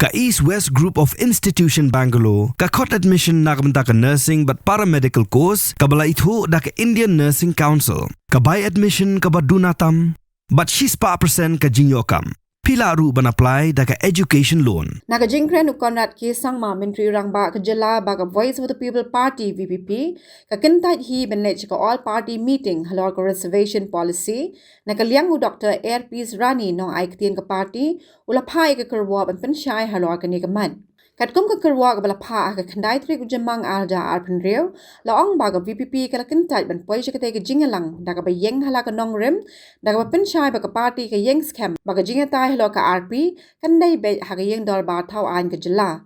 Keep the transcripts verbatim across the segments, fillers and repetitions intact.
Ka East West Group of Institution Bangalore ka khot admission na ka bynta ka nursing bad paramedical course kaba la ithuh da ka Indian Nursing Council. Ka bai admission kaba duna tam bad shispah percent ka jingïoh kam. Phi lah ruh ban apply da ka education loan. Na ka jingkren u Conrad K Sangma, Myntri Rangbah ka Jylla ba ka Voice of the People Party, V P P, ka kyntait hi ban leit sha ka All Party Meeting halor ka Reservation Policy, na ka liang u Doctor Airpeace Rani, nongai ktien ka party, u la phah ïa ka kyrwoh ban pynshai halor kane ka mat. Katkum ka kyrwoh kaba la phah ha ka khyndai tarik u Jymmang ar hajar arphew hynriew, la ong ba ka V P P ka la kyntait ban poi sha katei ka jingïalang da kaba ïeng ha la ka nongrim, da kaba pynshai ba ka party ka ïeng skhem ba ka jingïatai halor ka R P kan dei beit ha ka Ïing Dorbar Thaw Aiñ ka Jylla.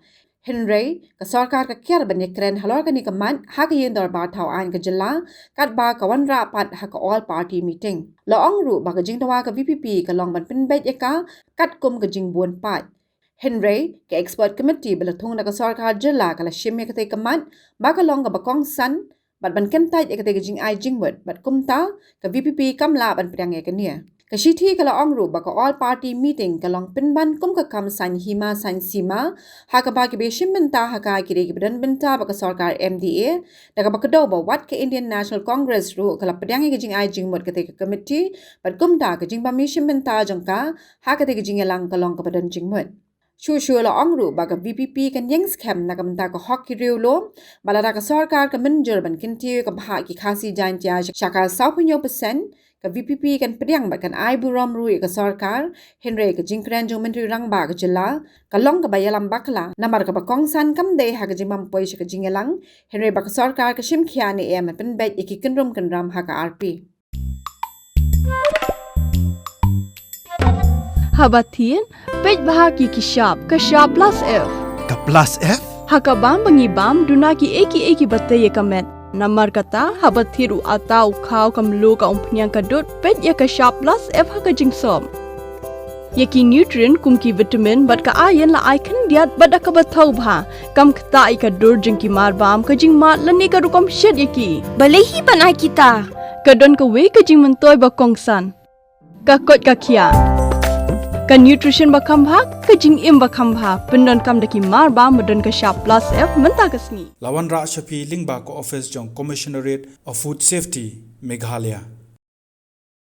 Hynrei ka sorkar ka kiar ban ïakren halor kane ka mat ha ka Ïing Dorbar Thaw Aiñ ka Jylla, katba ka wanrah pat ha ka All Party Meeting. La ong ruh ba ka jingdawa ka V P P ka long ban pynbeit ïa ka katkum ka jingbun paid. Hynrei ka expert committee ba la thung na ka sorkar jylla ka la shim ïa katei ka mat ba ka long kaba kongsan bad ban kyntait ïa katei ka jingai jingmut, bad kumta ka V P P kam lah ban pdiang ïa kane. Ka shithi ka la ong ruh ba ka All Party Meeting ka long pynban kum ka kam saiñ hima saiñ sima, ha kaba kiba shim bynta ha ka ki dei kiba don bynta bad ka sorkar M D A, da kaba kdew ba wat ka Indian National Congress ruh ka la pdiang ïa ka jingai jingmut katei ka committee, bad kumta ka jingbym shim bynta jong ka ha katei ka jingïalang ka long kaba don jingmut. Shuh shuh la ong ruh ba ka V P P kan ïeng skhem na ka bynta ka hok ki riewlum, ba lada ka sorkar ka mynjur ban kyntiew ïa ka bhah ki Khasi Jaintia sha ka sawphew percent, ka V P P kan pdiang bad kan ai burom ruh ïa ka sorkar. Hynrei ka jingkren jong u Myntri Rangbah ka Jylla ka long kaba ïalam bakla, namar kaba kongsan kam dei ha ka jingbym poi sha ka jingïalang, hynrei ba ka sorkar ka shim khia ne em ban pynbeit ïa ki kynrum kynram ha ka R P. Haba thied, peit bha ki ki shap, ka shap plus F. Ka plus F? Ha ka bam ba ngi bam, duna ki ei ki ei kiba tei ïa ka met. Namar kata, haba thied u atta u khaw, ka mluh, ka umphniang, ka dud, peit ïa ka shap plus F ha ka jingsop. Ïa ki nutrient kum ki vitamin bad ka iron la ai khyndiat bad da kaba thaw bha. Kam ktah ïa ka dur jong ki marbam, ka jingmad lane ka rukom shet ïa ki. Balei hi ban ai kita? Ka don kawei ka jingmyntoi ba kongsan. Ka koit ka khiah. Ka nutrition ba kham bha, ka jingim ba kham bha. Pyndonkam da ki marbam ba don ka shap plus F mynta ka sngi. La wanrah sha phi lyngba ka office jong Commissionerate of Food Safety, Meghalaya.